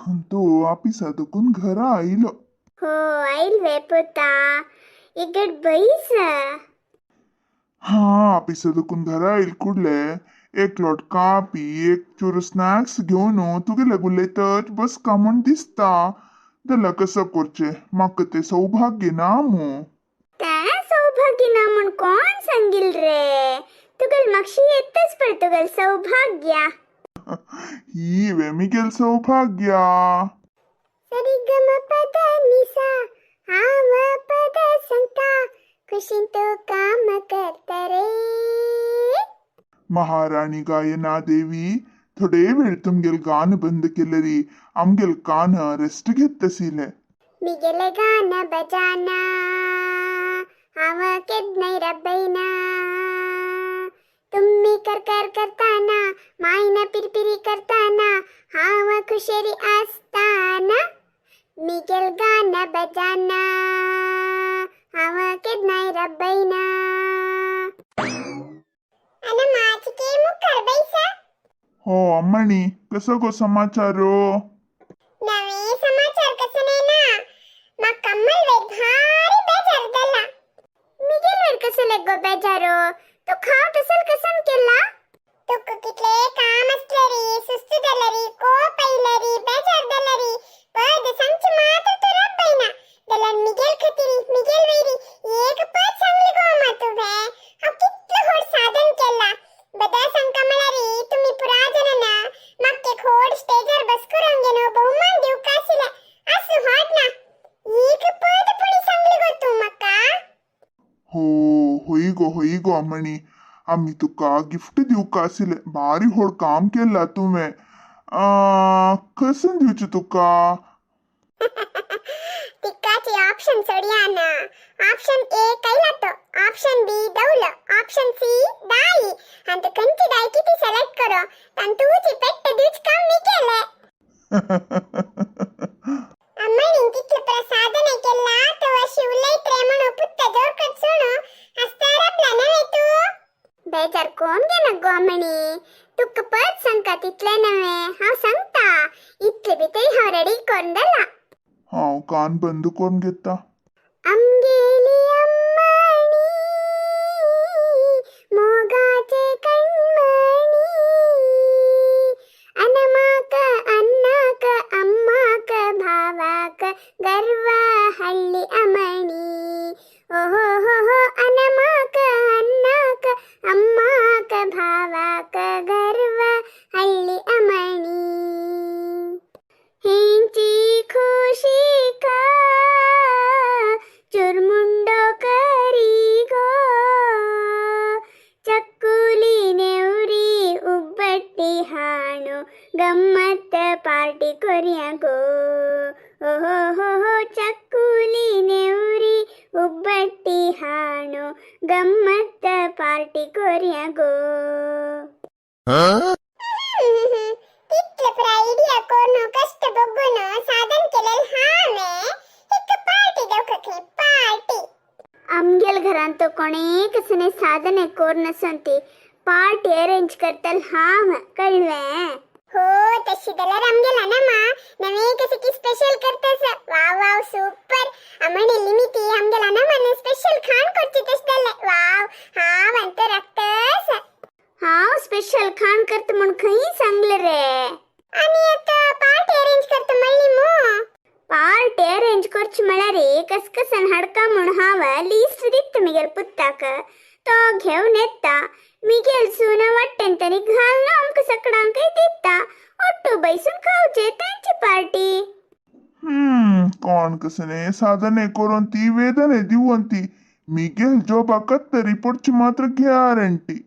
ಅಂತೂ ಆಫೀಸ್ ಅದಕ್ಕೂನ್ घरा आयलो. हो आयल वे पुता, इगड बैस. हा, ऑफिसा दुकून घरा आयल कुडले एक लोट कापी, एक चूर स्नॅक्स घेवन तुगेले उलयतच बस का म्हण दिसता. जाल्यार कसं करचें, म्हाका तें सौभाग्य ना मू. त्या सौभाग्य ना म्हण कोण सांगील रे? तुगेल मागशी येतच पड तुगेल सौभाग्य. ही वे मिगेल सौभाग्य. सरिगम पद निसा हांव पद सांगता, खुशीन तूं काम करता रे. महाराणी गायना देवी, थोडे वेळ तुमगेल गाणं बंद केलं री आमगेल कान रेस्ट घेतसीले. मिगेले गाणं बजाना हांव केदनाय रबयना, तुम्ही कर कर करताना, मायन पिरपिरी करताना, हांव खुशेरी आसताना. मिगेल गाणं बजाना हांव केदनाय रबयना. आनी माचके मुखार बैसा. हो अम्मणी, कसं गो समाचारो? नवे समाचार कसं नाही ना, मग कम्मल वेग भारी बेजार झाला. मिगेल वर कसं लेगो बेजारो? तू खाव तसल कसन केला? तुक कितले काम असले री, सुस्त झालं री, कोप आयले री, बेजार झालं री, पद सांगचे मात्र तू रब्बैना. जाल्यार मिगेल खातीर, मिगेल वैरी एक पद सांगली गो अम्मा तुवें. हांव कितलं व्हड साधन केला बदा सांगका म्हळ्यार तुम्ही पुरा जणांना म्हाका एक व्हड स्टेजार बस करून घेनो बहुमान दिवका आशिल्लें. आसूं, हाड ना, एक पद पुणी सांगली गो तूं म्हाका. हो, होई गो, होई गो अम्मणी, आम्ही तुका गिफ्ट दिवका आशिल्लें. भारी व्हड काम केला तुवें. कसन दिवचें तुका? तिकाचे ऑप्शन सोडया ना. ऑप्शन ए कैलातो, ऑप्शन बी दौल, ऑप्शन सी दाई. अंत खंयची दाई किती सिलेक्ट करो, तान तुझी पेट्ट दिवच काम मी केले. अम्मणीन तितले प्रसादने केला तो अशी उलयत रे म्हणू पुत्त जोरकत सुणू हसता रबला नव्हे तू. बेजार कोण घेना गो अम्मणी, तुका पद सांगका तितले नव्हे हांव सांगता. इतले भितर हांव रेडी करून जाला. हांव कान बंद करून घेता. आमगेली अम्माणी मोगाचे कणमणी, अनमाक अन्नाक अम्माक भावाक गर्व हल्ली अमणी. ओहो हो हो, अनमाक अन्नाक अम्माक भावाक गर्व हल्ली अमणी. हेंची खुशी का चुरमुंडो करी गो, चक्कुली नेवरी उब्बट्टी हाणू गम्मत पार्टी कोरिया गो. ओ हो हो हो, चक्कुली नेवरी उब्बट्टी हाणू गम्मत पार्टी कोरिया गो. तितले पुरा आयडिया कोरून कष्ट बघून साधन केलेलं हांवें एक पार्टी दिवका खंय पार्टी. आमगेल घरांत तो कोणे कसने साधने कोर नसंती पार्टी अरेंज करतल हांव, कळवें? हो, तशी जाल्यार आमगेला ना मा नवे कसं की स्पेशल करतस. वाव वाव, सुपर अमणी लिमिती. आमगेला ना मान स्पेशल खाण करची तश जाल्यार. वाव, हांव अंत राखतस. हांव स्पेशल खाण करत म्हूण खंय सांगले रे? आनी आतां पार्टी अरेंज करता म्हणली मू. पार्टी अरेंज करची म्हळ्यार कसकसन हाडका म्हूण हांव लिस्ट दिता मिगेल पुत्ताक, तो घेवन येता. मिगेल सून वाटेन तरी घालून आमकां सकडांकय दिता. ಒಟ್ಟು ಬೈसून खावचे तांची पार्टी. कोण कसने साधने करून ती वेदने दिवन ती मिगेल जॉबाक तरी पडची मात्र गॅरंटी.